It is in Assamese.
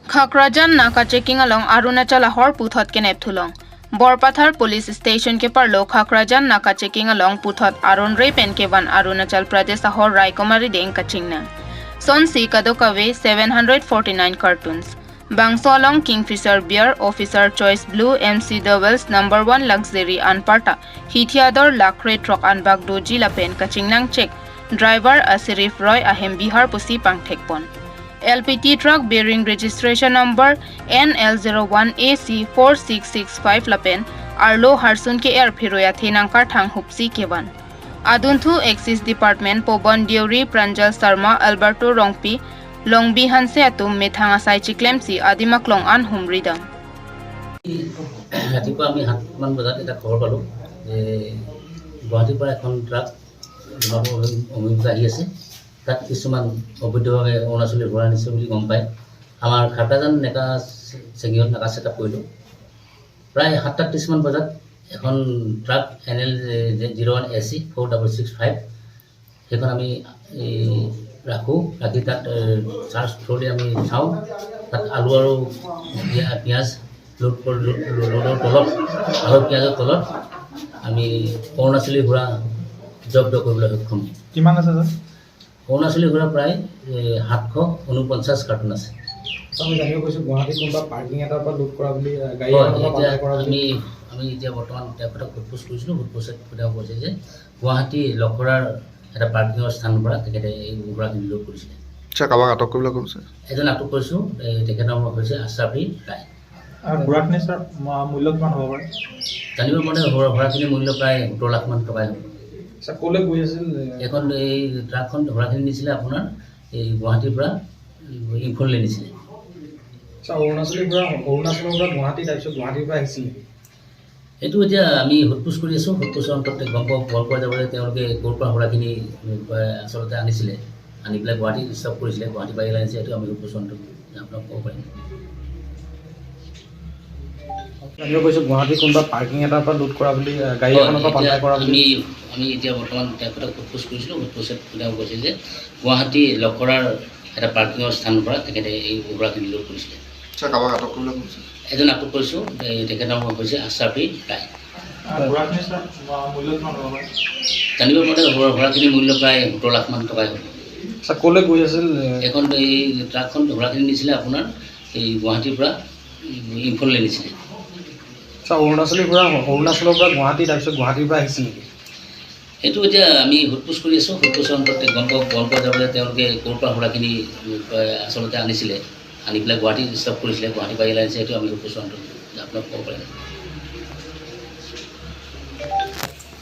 Khakrajan naka checking along Arunachal ahor puthot kenep thulong. Borpathar police station ke parlo Khakrajan naka checking along puthot Arun Ray Penkevan Arunachal Pradesh ahor Raikomari deng kachingna. Son si kadokawe 749 cartons. Bangso along Kingfisher Beer, Officer Choice Blue, MC Doubles, Number 1 Luxury Anparta, Hithiador Lakre Truck Anbag Doji Lapen Kachingnang Check, Driver Asirif Roy Ahem Bihar Pusi Pangthekpon. LPT truck bearing registration number NL01AC4665 Lapen, Arlo Harsun ke Air Phiroya Thenangkar Thang Hupsi Kevan. Adunthu Axis Department Pobon Deuri, Pranjal Sarma, Alberto Rongpi, Longbi Hanse atum Methanga Sai Chiklemsi Adimaklong An Humridang. ৰাতিপুৱা আমি 7মান বজাত এটা খবৰ পালোঁ যে গুৱাহাটীৰ পৰা এখন ট্ৰাক ডিমাপুৰ অভিমুখে আহি আছে। তাত কিছুমান অবৈধভাৱে অৰুণাচলী ঘোঁৰা আনিছে বুলি গম পাই আমাৰ খাৰকাজান নাকা চেঙিত নাকা ছেট আপ কৰিলোঁ। প্ৰায় 7:30মান বজাত এখন truck NL 01 AC 4665, সেইখন আমি এই ৰাখোঁ। ৰাখি তাত চাৰ্চ থ্ৰলি আমি চাওঁ, তাত আলু আৰু পিঁয়াজ লোড লোডৰ তলত, আলু পিঁয়াজৰ তলত আমি অৰুণাচলী ঘোঁৰা জব্দ কৰিবলৈ সক্ষম। কিমান আছে ছাৰ? অৰুণাচলী ঘোঁৰা প্ৰায় 749 কাৰ্টুন আছে। আমি জানিব পাৰিছোঁ গুৱাহাটীত কোনোবা পাৰ্কিং এটাৰ পৰা লুট কৰা বুলি, গাড়ী হয়। এখনৰ পৰা এতিয়া পাচাৰ কৰা বুলি। আমি এতিয়া বৰ্তমান তেখেতক সোধ পোছ কৰিছিলোঁ। সোধ পোছত তেওঁ কৈছে যে গুৱাহাটী লখৰাৰ এটা পাৰ্কিঙৰ স্থানৰ পৰা তেখেতে এই ঘোঁৰাখিনি লোড কৰিছিলে। আচ্ছা, কাৰোবাক আটক কৰিবলৈ কৈছে? এজন আটক কৰিছোঁ। এই তেখেতৰ নাম হৈছে আছাফি ৰায়। আৰু ঘোঁৰাখিনি ছাৰ, মূল্য কিমান হ'ব পাৰে? জানিব মতে ঘোঁৰাখিনিৰ মূল্য প্ৰায় 17 লাখমান টকাই হ'ব। ছাৰ, ক'লৈ গৈ আছিল? এইখন এই ট্ৰাকখন ঘোঁৰাখিনি নিছিলে আপোনাৰ এই গুৱাহাটীৰ পৰা ইম্ফললৈ নিছিলে। ছাৰ, অৰুণাচলৰ পৰা গুৱাহাটী, তাৰপিছত গুৱাহাটীৰ পৰা আহিছিল নেকি? এইটো এতিয়া আমি সোধ পোছ কৰি আছোঁ। সোধ পোছৰ অন্তত গম পোৱা যাব যে তেওঁলোকে ক'ৰ পৰা ঘোঁৰাখিনি আচলতে আনিছিলে, আনি পেলাই গুৱাহাটীত ষ্টপ কৰিছিলে, গুৱাহাটীৰ পৰা ইয়ালৈ আনিছে। এইটো আমি সোধ পোছৰ অন্তত আপোনাক ক'ব পাৰিম। জানিব পাৰিছোঁ গুৱাহাটীত কোনোবা পাৰ্কিং এটাৰ পৰা লুট কৰা বুলি, গাড়ী হয়। এখনৰ পৰা এতিয়া পাচাৰ কৰা বুলি। আমি এতিয়া বৰ্তমান তেখেতক সোধ পোছ কৰিছিলোঁ। সোধ পোছত তেওঁ কৈছে যে গুৱাহাটী লখৰাৰ এটা পাৰ্কিঙৰ স্থানৰ পৰা তেখেতে এই ঘোঁৰাখিনি লোড কৰিছিলে। আচ্ছা, কাৰোবাক আটক কৰিবলৈ কৈছে? এজন আটক কৰিছোঁ। এই তেখেতৰ নাম হৈছে আছাফি ৰায়। ঘোঁৰাখিনি ছাৰ, মূল্য কিমান হ'ব পাৰে? জানিব মতে ঘোঁৰাখিনিৰ মূল্য প্ৰায় 17 লাখমান টকাই হ'ব। ছাৰ, ক'লৈ গৈ আছিল? এইখন এই ট্ৰাকখন ঘোঁৰাখিনি নিছিলে আপোনাৰ এই গুৱাহাটীৰ পৰা ইম্ফললৈ নিছিলে। ছাৰ, অৰুণাচলৰ পৰা গুৱাহাটী, তাৰপিছত গুৱাহাটীৰ পৰা আহিছিল নেকি? এইটো এতিয়া আমি সোধ পোছ কৰি আছোঁ। সোধ পোছৰ অন্তত গম পোৱা যাব যে তেওঁলোকে ক'ৰ পৰা ঘোঁৰাখিনি আচলতে আনিছিলে, আনি পেলাই গুৱাহাটীত ষ্টপ কৰিছিলে, গুৱাহাটীৰ পৰা ইয়ালৈ আনিছে। এইটো আমি সোধ পোছৰ অন্তত আপোনাক ক'ব পাৰিম।